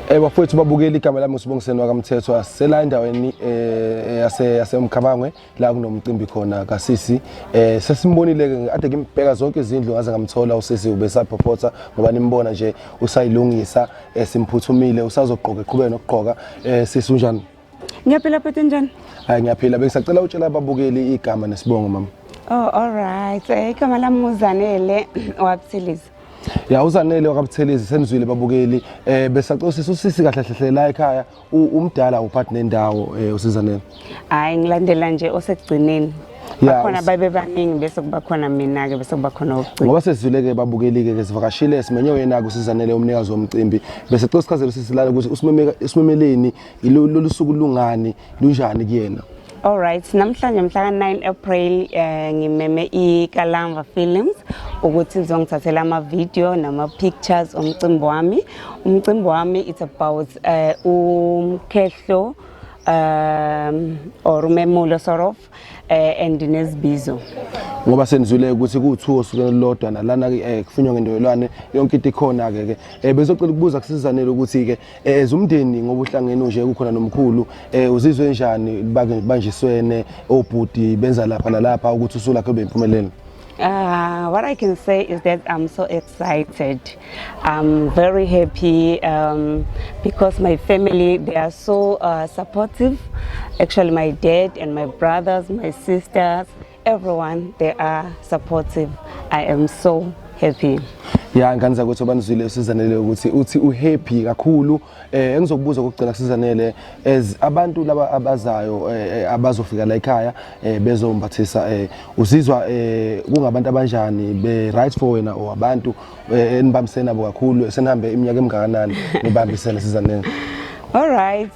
Bafowethu babukeli, igama lami uSibongiseni wakaMthetho. Asisela endaweni yase yaseMkhabangwe la kunomcimbi khona kasisi. Sesimbonile ke, ade ngimbheka zonke izindlu ngaze ngamthola usisi. Ubesaphophotha ngoba nimbona nje usayilungisa. Simphuthumile, usazogqoka, eqhubeke nokugqoka. Sisi, unjani? Ngiyaphila phethe, njani? Hayi, ngiyaphila. Bengisacela utshela ababukeli igama nesibongo, mama. Oh, all right. Igama lami nguZanele waButhelezi. Ya, uZanele wakaButhelezi, senizwile babukeli. Besacela usisi, usisi kahle hle la ekhaya umdala uphathi nendawo, uSizanele? Hayi, ngilandela nje osekugcineni. Bakhona babe baningi, bese kuba khona mina ke, bese kuba khona okugcina. Ngoba sesizwile-ke babukeli-ke, sivakashile, simenye wena-ke uSizanele, umnikazi womcimbi. Bese cela sichazele usisi lana ukuthi usimemeleni, lolu suku lungani, lunjani kuyena. All right, namhlanje mhla ka-9 April ngimeme iKalamba Films ukuthi ngizongithathela ama-video nama-pictures omcimbi wami. Umcimbi wami, it's about umkhehlo or umemulo sort of and nezibizo. Ngoba senizwile ukuthi kuwu-two osukwini olulodwa nalana-ke kufunywa ngendoyelwane, yonke into ikhona-ke ke. Bezocela ukubuza kuSizanele ukuthi-ke as umndeni, ngoba uhlangene nje, kukhona nomkhulu, uzizwe njani bake banjiswene obhuti benza lapha nalapha ukuthi usuku lakhe lube impumelelo? What I can say is that I'm so excited. I'm very happy because my family, they are so supportive. Actually, my dad and my brothers, my sisters, everyone, they are supportive. I am so happy. Ya, ngane zakwethu, banizwile uSizanele ukuthi uthi uhappy kakhulu. Engizokubuza kokugcina kuSizanele, as abantu laba abazayo abazofika la ekhaya bezombathisa, uzizwa kungabantu abanjani, be right for wena or abantu enibambisene nabo kakhulu, senihambe iminyaka emingakanani nibambisene, Sizanele? All right,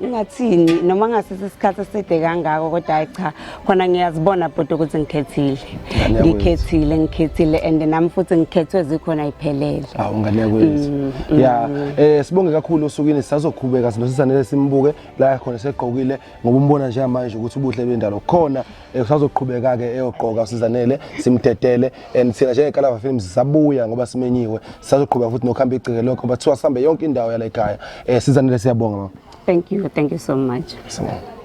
ngathini, noma ngasisi isikhathi eside kangako, kodwa hayi cha, khona ngiyazibona bhuti ukuthi ngikhethile. Ngane yakwethu. Ngikhethile, ngikhethile and nami futhi ngikhethwe zikhona iphelele. Awu, ngane yakwethu. Ya, sibonge kakhulu osukwini. Sisazoqhubeka sinoSizanele, simbuke la khona segqokile, ngoba umbona njengamanje ukuthi ubuhle bendalo khona. Usazoqhubeka ke eyogqoka uSizanele, simdedele and thina njengeKalava Films sisabuya ngoba simenyiwe, sisazoqhubeka futhi nokuhamba igceke lokho, ngoba kuthiwa sihambe yonke indawo yala ekhaya. Sizanele, siyabonga mama. Thank you, thank you so much. Siyabonga.